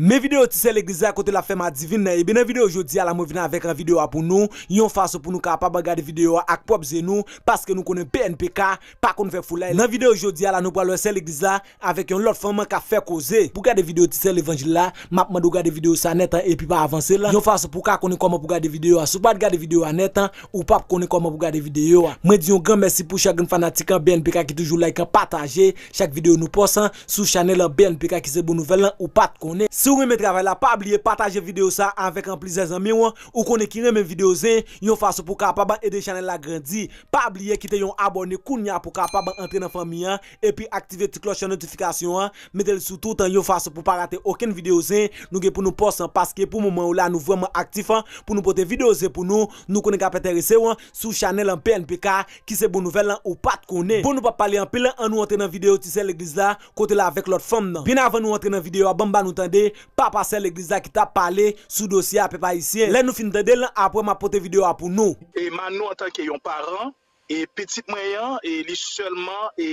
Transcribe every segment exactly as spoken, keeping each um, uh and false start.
Men videyo Ti Sè Legliz la kote l ap fè madivin nan. Ebyen, nan videyo jodi a la, mwen vin avèk an videyo a pou nou, yon fason pou nou kapab gade videyo a ak pwòp zye nou, paske nou konnen P N P K pa konn fè foulay. Nan videyo jodi a la, nou pral wè Sè Legliz la avèk yon lòt fanm k ap fè koze. Pou gade videyo Ti Sè Levanjil la, m ap mande w gade videyo sa nèt an epi pa avanse l, yon fason pou w ka konnen kòman pou gade videyo a. Si w pa t gade videyo a nèt an, ou p ap konnen kòman pou gade videyo a. Mwen di yon gran mèsi pou chak grenn fanatik an B N P K ki toujou like an, pataje chak videyo nou pòs an sou chanèl an B N P K ki se bon nouvèl lan, ou pa t konnen. Si w renmen travay la, pa bliye pataje videyo sa avèk an plizyè zanmi w, ou konnen ki renmen videyo zen, yon fason pou w kapab ede chanèl la grandi. Pa bliye kite yon abòne kounye a pou w kapab antre nan fanmi an, epi aktive ti klòch an notifikasyon an, mete l sou toutan yon fason pou w pa rate okenn videyo zen nou gen pou nou pòs an, paske pou moman yo la nou vrèman aktif an, pou nou pote videyo zen pou nou, nou konnen k ap enterese w sou chanèl an B N P K ki se bon nouvèl lan, ou pa t konnen. Bon, nou p ap pale anpil, ann nou antre nan videyo Ti Sè Legliz la kote l avèk lòt fanm nan. Byen avan nou antre nan videyo a, ban m ba nou tande papa Sè Legliz la ki t ap pale sou dosye a, pèp ayisyen. Lè nou fin tande l, apre m ap pote videyo a pou nou. E Manou, antanke yon paran, e pitit mwen an, e li sèlman e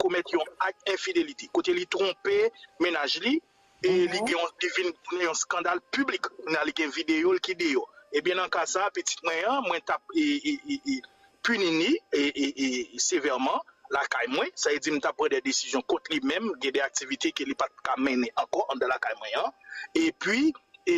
komèt yon ak enfidelite, kote li twonpe mennaj li, e li gen yon, li vin tounen yon eskandal piblik. Kounye a, li gen videyo l ki deyò. Ebyen, nan ka sa, pitit mwen an, mwen t ap e, e, e, e, pini li e, e, e, sevèman lakay mwen. Sa vle di, m t ap pran de desizyon kont li menm, gen de aktivite ke li pa t ka mennen ankò anndan lakay mwen an. Epi, e,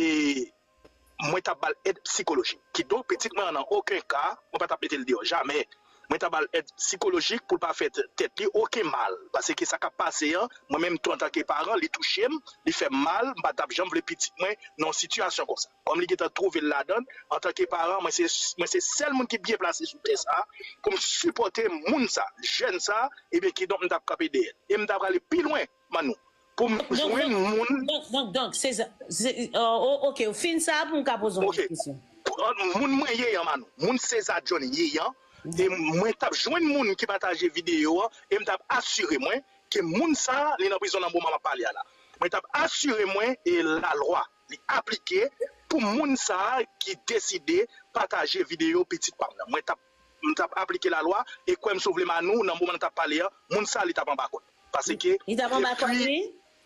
mwen t ap ba l èd sikolojik. Kidonk, pitit mwen an, nan okenn ka, mwen pa t ap mete l deyò, jamè. Mwen t ap ba l èd sikolojik pou l pa fè t-, tèt li okenn mal. Paske sa k ap pase an, mwen menm tou antanke paran, li touche m, li fè m mal, m pa t ap janm vle pitit mwen nan yon sitiyasyon konsa. Kòm li gentan twouve l ladan l, antanke paran, mwen se, mwen se sèl moun ki byen plase sou tè sa a pou m sipòte moun sa, jèn sa, ebyen, kidonk m t ap kanpe dèyè l. E m t ap ale pi lwen, Manou, pou m jwenn moun. Donk, donk, donk, se, se, oh, oh, ok, ou fin sa pou m ka poze yon lòt kesyon. Pou, euh, moun mwen ye an, Manou, moun Seza John ye an, e mwen t ap jwenn moun ki pataje videyo an, e m t ap asire mwen ke moun sa a, li nan prizon nan moman m ap pale a la. Mwen t ap asire mwen e lalwa, li aplike pou moun sa a ki deside pataje videyo pitit pa m nan. Mwen t ap, m t ap aplike lalwa, e kwè m si w vle, Manou, nan moman n t ap pale an, moun sa a, li t ap anba kòd. Paske, li t ap anba kòd, wi?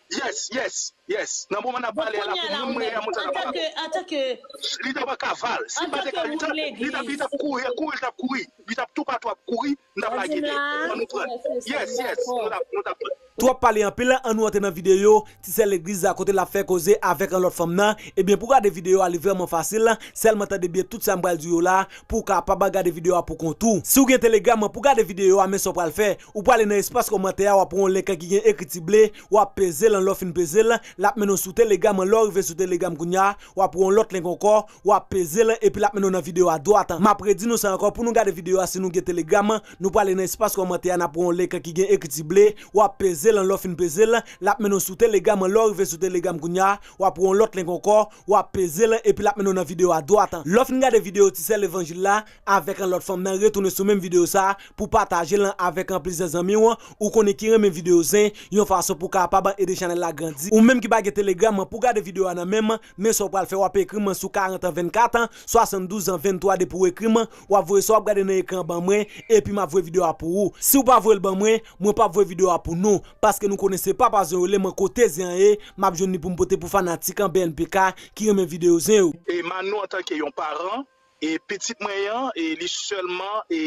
Yes, yes, yes. Nan moman n ap pale a la, pou moun mwen ye an, moun sa t ap anba kòd. Antanke, antanke, li t ap an kaval. Si m pa te ka, li t ap, li t ap, li t ap kouri, kouri, li t ap kouri. Li t ap toupatou ap kouri, m t ap lage nèg. Ann nou pran. Yes, yes, nou t ap, nou t ap pran. Twòp pale anpil, ann nou antre nan videyo Ti Sè Legliz la kote l ap fè koze avèk an lòt fanm nan. Ebyen, pou gade videyo a, li vrèman fasil. Sèlman tande byen tout sa m pral di w yo la, pou w kapab gade videyo a pou kont ou. Si w gen Telegram, pou gade videyo a, men sa w pral fè. Ou prale nan espas kòmantè a, w ap wè yon link ki gen ekriti ble, w ap peze l, lè w fin peze l, l ap mennen w sou Telegram. Lè w rive sou Telegram kounye a, w ap wè yon lòt link ankò, w ap peze l, epi l ap mennen w nan videyo a dwat. M ap redi nou sa ankò, pou nou gade videyo a, si nou gen Telegram, nou prale nan espas kòmantè a, n ap wè yon link ki gen ekriti ble, w ap peze l, lè w fin peze l, l ap mennen w sou Telegram. Lè w rive sou Telegram kounye a, w ap wè yon lòt link ankò, w ap peze l, epi l ap mennen w nan videyo a dwat. Lè w fin gade videyo Ti Sè Levanjil la avèk an lòt fanm nan, retounen sou menm videyo sa a pou pataje l avèk an plizyè zanmi w, ou konnen ki renmen videyo zen, yon fason pou kapab ede chanèl la grandi. Ou menm ki pa gen Telegram, pou gade videyo a nan men m, men sa w pral fè, w ap ekri m sou karant an vennkat, swasanndouz an venntwa depi w ekri m, w ap voye sa w ap gade nan ekran an ban mwen, epi m ap voye videyo a pou ou. Si w pa voye l ban mwen, mwen p ap voye videyo a pou nou, paske nou konnen se papa zen yo rele, mwen kote zen an ye, m ap jwenn li pou m pote pou fanatik an B N P K ki renmen videyo zen yo. E Manou, antanke yon paran, e pitit mwen an, e li sèlman e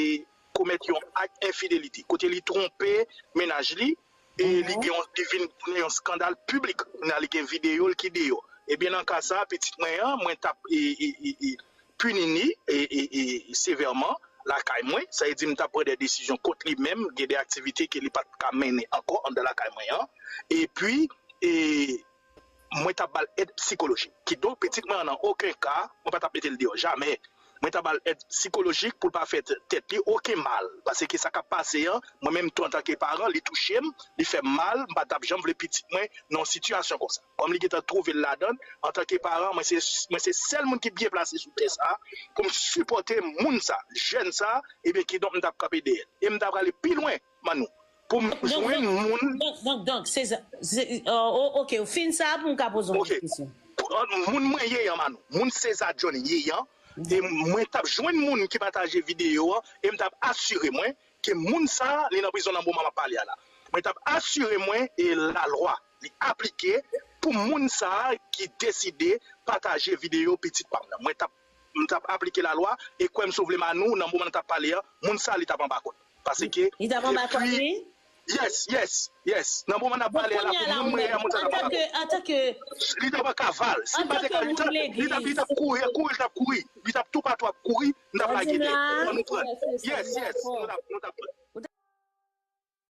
komèt yon ak enfidelite, kote li twonpe mennaj li, e li gen yon, li vin tounen yon eskandal piblik. Kounye a, li gen videyo l ki deyò. Ebyen, nan ka sa, pitit mwen an, mwen t ap e, e, e, e, pini li e, e, e, sevèman lakay mwen. Sa vle di, m t ap pran de desizyon kont li menm, gen de aktivite ke li pa t ka mennen ankò anndan lakay mwen an. Epi, e, mwen t ap ba l èd sikolojik. Kidonk, pitit mwen an, nan okenn ka, mwen pa t ap mete l deyò, jamè. Mwen t ap ba l èd sikolojik pou l pa fè t-, tèt li okenn mal. Paske sa k ap pase an, mwen menm tou antanke paran, li touche m, li fè m mal, m pa t ap janm vle pitit mwen nan yon sitiyasyon konsa. Kòm li gentan twouve l ladan l, antanke paran, mwen se, mwen se sèl moun ki byen plase sou tè sa a pou m sipòte moun sa, jèn sa, ebyen, kidonk, m t ap kanpe dèyè l. E m t ap prale pi lwen, Manou, pou m jwenn moun. Donk, donk, donk, se, se, oh, oh, ok, ou fin sa pou m ka poze yon lòt kesyon. Pou, euh, moun mwen ye an, Manou, moun Seza John ye an, e mwen t ap jwenn moun ki pataje videyo an, e m t ap asire mwen ke moun sa a, li nan prizon nan moman m ap pale a la. Mwen t ap asire mwen e lalwa, li aplike pou moun sa a ki deside pataje videyo pitit pa m nan. Mwen t ap, m t ap aplike lalwa e kwè m si w vle Manou, nan moman n t ap pale a, moun sa a li t ap anba kòd. Paske Li t ap anba kòd li? Yes, yes, yes. Nan moman n ap pale a la, pou moun mwen an, moun sa t ap anba kòd. Antanke Li t ap an kaval. Si m pa te ka, li t ap, li t ap, li t ap kouri, kouri, li t ap kouri. Li t ap toupatou ap kouri, m t ap lage dèyè. Ou konprann? Yes, yes. Nou t ap, nou t ap pran.